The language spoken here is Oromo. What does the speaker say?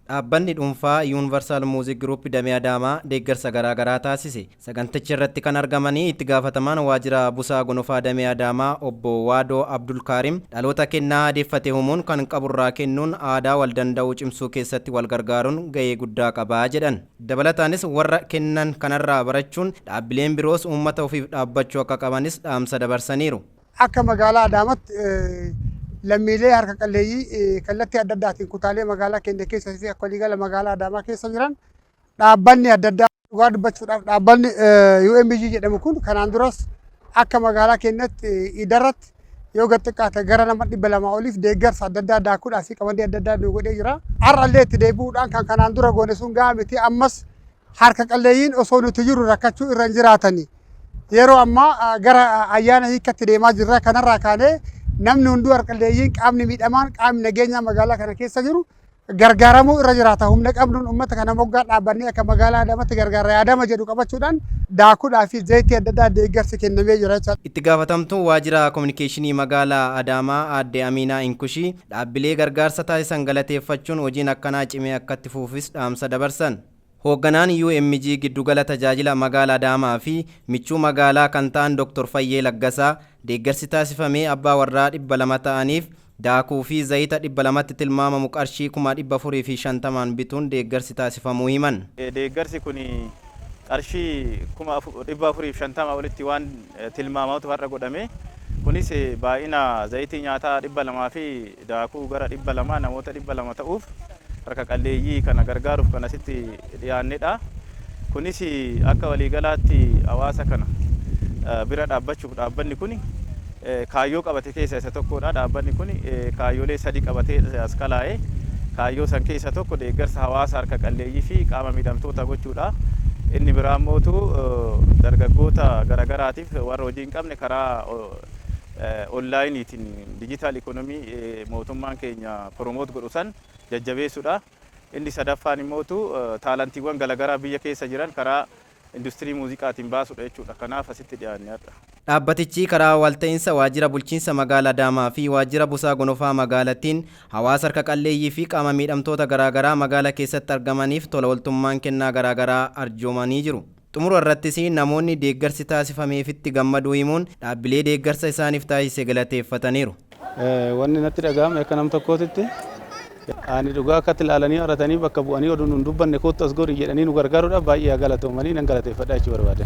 Dhaabbanni dhuunfaa Universal Music Group damee Adaamaa deeggarsa garaagaraa taasise. Saganticha irratti kan argamanii itti gaafatamaan waajjira Busaa Gonofaa damee Adaamaa obbo Waadoo Abdulkaarim, dhaloota kennaa adeeffate uumuun kan qaburraa kennuun aadaa wal danda'uu cimsuu keessatti wal gargaaruun gahee guddaa qabaa jedhan. Dabalataanis warra kennan kanarraa barachuun dhaabbileen biroos uummata ofiif dhaabbachuu akka qabanis dhaamsa dabarsaniiru. Akka magaalaa Adaamaatti lammiilee harka qalleeyyii kallattii adda addaatiin kutaalee magaalaa keenya keessa fi akka waliigala magaalaa Adaamaa keessa jiran, dhaabbanni adda addaa, dhugaa dubbachuudhaaf, dhaabbanni UMG jedhamu kun kanaan duras akka magaalaa keenyatti idarratti yoo gad xiqqaate gara nama 200 oliif deeggarsa adda addaa daakuudhaa fi qamadii adda addaa nu godhee jira. Har'allee itti deebi'uudhaan kan kanaan dura goone sun gahaa miti, ammas harka qalleeyyiin osoo nuti jiru rakkachuu irra hin jiraatani. Yeroo ammaa gara ayyaana hiikkatti deemaa jirra. Kanarraa kaanee namni hunduu, harka qalleeyyiin, qaamni miidhamaan, qaamni nageenyaa magaalaa kana keessa jiru gargaaramuu irra jiraata. Humna qabnuun uummata kana moggaa dhaabbannee akka magaalaa Adaamaatti gargaara yaadama jedhu qabachuudhaan daakuudhaa fi zayitii adda addaa deeggarsi kennamee jira jechuudha. Itti gaafatamtuun waajjira kominikeeshinii magaalaa Adaamaa aadde Amiinaa Inkushii dhaabbilee gargaarsa taasisan galateeffachuun hojiin akkanaa cimee akka itti fufufis dhaamsa dabarsan. Hoogganaan UMG giddugala tajaajila magaala Adaamaa fi michuu magaalaa kan ta'an Dr. Fayyee Laggasaa, deeggarsi taasifamee abbaa warraa 200 ta'aniif daakuu fi zayita 200tti tilmaamamu qarshii 450,000n bituun deeggarsi taasifamuu himan. Deeggarsi kun qarshii 450,000 olitti waan tilmaamatu har'a godhame. Kunis baay'ina zayitii nyaataa 200 fi daakuu gara 200 namoota 200 ta'uuf harka qalleeyyii kana gargaaruuf kan asitti dhiyaannedha. Kunis akka waliigalaatti hawaasa kana bira dhaabbachuuf dhaabbanni kun kaayyoo qabate keessa isa tokkodha. Dhaabbanni kun kaayyoolee sadi qabatee as kalaa'e. Kaayyoo san keessa tokko deeggarsa hawaasa harka qalleeyyii fi qaama miidhamtoota gochuudha. Inni biraa immootu dargaggoota garagaraatiif warra hojii hin qabne karaa onlaayiniitiin digital economy mootummaan keenya promote godhu san jajjabeessuudha. Inni sadaffaan immootu taalentiiwwan garagaraa biyya keessa jiran karaa industirii muuziqaatiin baasudha jechuudha. Kanaaf asitti dhiyaanne har'a. Dhaabbatichi karaa walta'iinsa waajjira bulchiinsa magaalaa Adaamaa fi waajjira Busaa Gonofaa magaalattiin hawaasa harka qalleeyyii fi qaama miidhamtoota garaagaraa magaalaa keessatti argamaniif tola ooltummaan kennaa garaagaraa arjoomanii jiru. Xumura irrattis namoonni deeggarsi taasifameefitti gammaduu himuun dhaabbilee deeggarsa isaaniif taasise galateeffataniiru. Wanni natti dhaga'ame akka nam tokkootitti, ani dhugaa akkatti ilaalanii horatanii bakka bu'anii oduu nun dubbanne, kottu as godhi jedhanii nu gargaaruudhaaf baay'ee galatoomanii nan galateeffadha jechuu barbaade.